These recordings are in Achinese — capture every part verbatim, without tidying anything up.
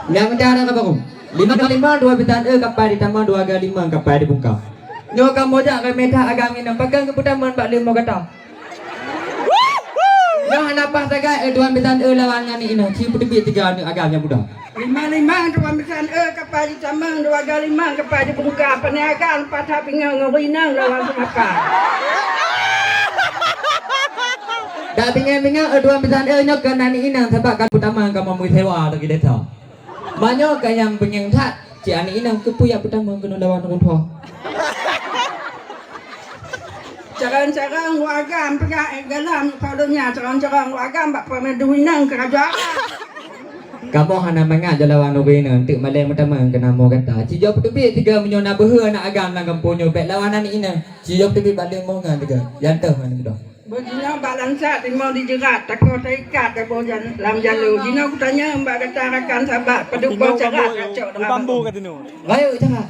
Nyang meucara ka barô. Lima kali lima, dua bisan e, kapai ditamong, dua kali lima, kapai dibungka. Nyoe kamoe jak ramé that agam inong, pakon geupeutamong bak leumo gata. Nyoe hana paih sagai, e, dua bisan e lawan ngon inong, ci peuteubiet tiga aneuk agam nyang muda. Lima lima, dua bisan e, kapai ditamong, dua kali lima, kapai dibungka, pane agam, paih that pingan ngon inong lawan seumapa. Dak bingai-bingai, e, dua bisan e, nyoe keunan inong, sabab ka peutamong kamoe meusewa lagèe desa. Meunyoe ka nyang beungéng that, cit aneuk inong keupeue jak peutamong keunoe lawan ureueng tuha. Carông-carông u agam peugah, eh, galam keu donya, carông-carông u agam bak peumeudeuh inong keurajeuen. Kamoe hana mangat jalawan ureueng inong, teuk malèe meutamong keunan mo gata. Ci jok peuteubiet tiga meunyoe na beuhe aneuk agam lam gampông nyoe bèk lawan aneuk inong. Ci jok peuteubiet bak leumo ngon tiga. Jantoh ngon keudong. Beuh jinoe bak langsat timoh di jeurat, takot teuikat taboh jan-, lam jalô. Jinoe kutanyong bak gata rakan sabat, padub boh carat kacok deungon bambu. Rayeuk carat.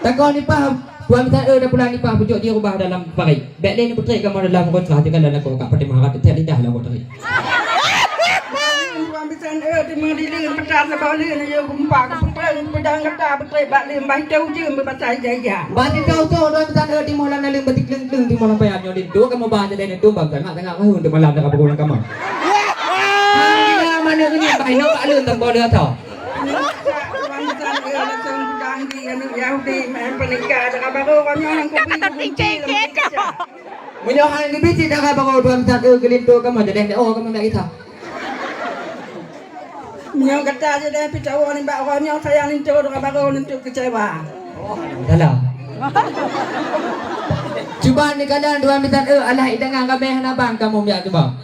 Takot nipah, tuan bisan e, dah pulang nipah, pucok jih rubah dalam parit. Bèk lé neupeutrép kamoe dalam kontra, teuka dalam lakoe ka patéh maharat, teutek lidah lakoe teurik. Tuan bisan e, timoh di leuen, peutra saboh leuen, ayo geumpa, geupeutrép, peudong gata, peutrép bak leuen, bah itong ujeuen beubasa ija-ija. Bah itong ujeuen, tuan bisan e, timoh lam naleueng, beuti kleueng-kleueng, timoh lam payah nyoe linto, kamoe bah jadi neutong, bah sangat-sangat mahue untuk malam dah kapeugah kamoe. Alhamdulillah, mana keunyan, bah inoe bak leuen, tambah leueng tho. Tuan bisan e, langsung peudong di aneuk Yahudi, main peunikah, dara barô, konyol nyang kupi, kupi, kupi. Meunyoe han geubi cit dara barô tuan bisan e, geulinto kamoe jadeh, oh, kamoe nak gisa. Meunyoe gata jadeh pitawoe nibak uroe nyoe, sayang linto dara barô, linto keucewa. Salah. Cuba neukalon tuan bisan e, alah idangan ramé hana ban kamoe miak cuba.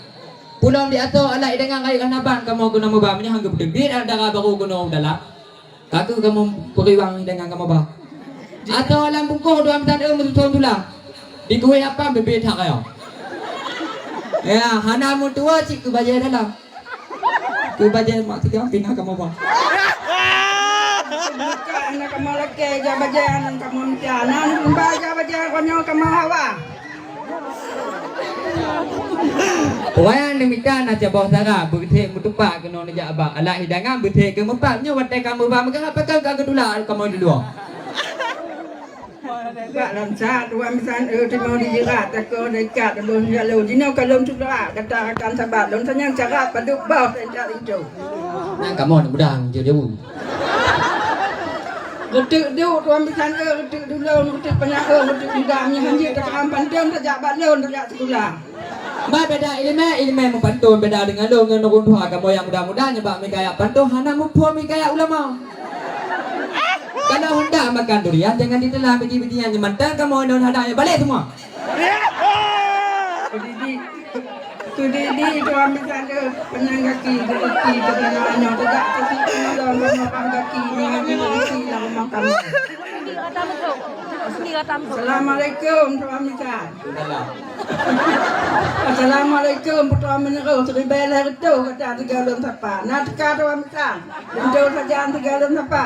Pulom di asoe alah idangan rayeuk hana ban kamoe keunoe meuba, meunyoe han geupeuteubit dara barô keunoe u dalam. Ka keuh kamoe peuriwang deungon kamoe ba. Atau lam bungkôh dua bisan e meututoe tulang. Dikueh apam bibit hak kaya. Ya, hana meutuwa cit keu bajèe dalam. Keu bajèe mak tiga pina kamoe ba. Buka aneuk kamoe lakèe, ja bajèe aneuk kamoe mita. Nan ba ja bajèe konyoe kamoe hawa. Wayang neumita na saboh sara, beuthek meutupak keunoe neujak bak. Alah hidangan beuthek keu meupat, nyoe watèe ka meuba meugarap, pakon ka geutulak kamoe di luwa. Bak langsat, tuan bisan e, timoh di jeurat, takot teuikat, taboh jalô. Jinoe ka lôn tulak, gata rakan sabat, lôn tanyong carat padub boh teuintat linto. Nyan kamoe neuk mudah jeuet jaweueb. Geuteuk duek tuan bisan e, geuteuk dulon, geuteuk panyahong, geuteuk dendam, nyan hanjeuet takram pantôn tajak bak lôn tajak sikula. Bah beda ileumèe, ileumèe meupanton beda deungon lôn ngon ureueng tuha. Kamoe nyang muda-muda nyoe bak meuhikayat panton hana muphom hikayat ulama. Kalau hendak makan durian jangan ditelan biji-bijian, nyoe mantong kamoe non hana nyoe balek semua. Kudidi, kudidi, tuan bisan e, peunyan gaki, geuruti, geutanyoe-tanyoe, teuga keusi peunulông, peunulông gaki, nyan geuruti lam rumoh kamoe. Assalamualaikum, tuan bisan. Assalamualaikum, putroe meunurot, siribèe lhèe reutôh gata teuga lôn sapa. Na teuka tuan bisan. Linto sajan teuga lôn sapa.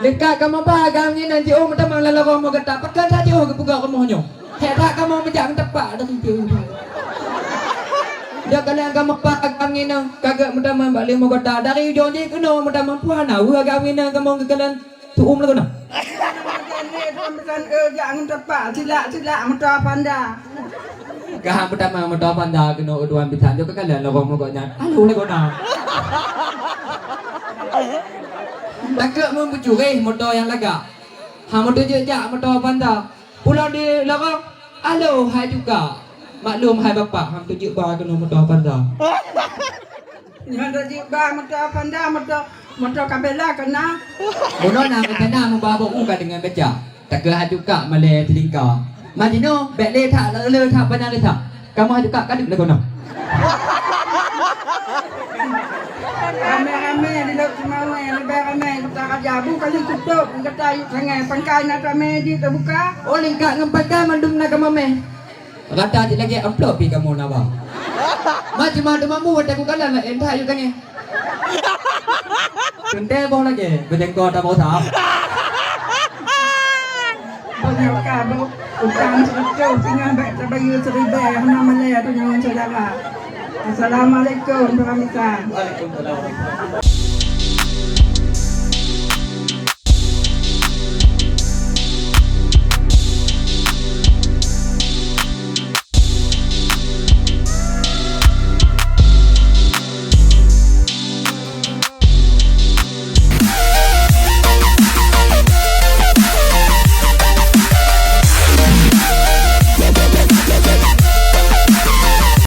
Leukat kamoe ba agam ngieng nan jiôh meutamong lam lorong rumoh gata. Pakon that jiôh geupeugah rumoh nyoe. Hék that kamoe meujak meutepak dari piôh. Jak kalon kamoe ba agam ngieng nan ka geuh meutamong bak leumo gata. Dari ujong jih keunoe meutamong puhana weueh agam ngieng nan kamoe geukalon tu'um lagoe na. Tuan bisan e, jak meutepak, silak-silak moto Panda. Ka meutamong moto Panda keunoe tuan bisan, jok ka kalon lorong rumoh gobnyan. Alu lagoe na. Takot meubeucureh moto nyang lagak. Ha, moto jeuet jak moto Panda. Pulang di lorong, "Alo, hai juga." Maklum, hai bapak, han teujeut ba keunoe moto Panda. Nyoe teujeut ba moto Panda, moto, moto Kabela keunan. Bunoe na rencana meuba boh u ka deungon beca. Takeu hai juga malèe teulingka. Majinoe, bèk lé that, le that, banyak lé that. Kamoe hai juga kadeuek lagoe na. Ramé-ramé di Lhokseumawe, leubeh ramé Kota Raja. Bu kali kutôp, gata yue sangè, pangkai na ramé jiteubuka. Oh, lingkat ngon pangkai mandum na kamoe mè. Rata jih lagèe amplop pih kamoe na ba. Ma cuma teumambu watèe kukalon laén that yue sangè. Teuntèe boh lagèe, beujeuengkoe taboh sa. Banyak kabut, utang seureutôh, singoh bèk tabayeue siribèe, hana malèe tanyoe ngon syedara. Assalamualaikum, Tuan Bisan. Waalaikumsalam.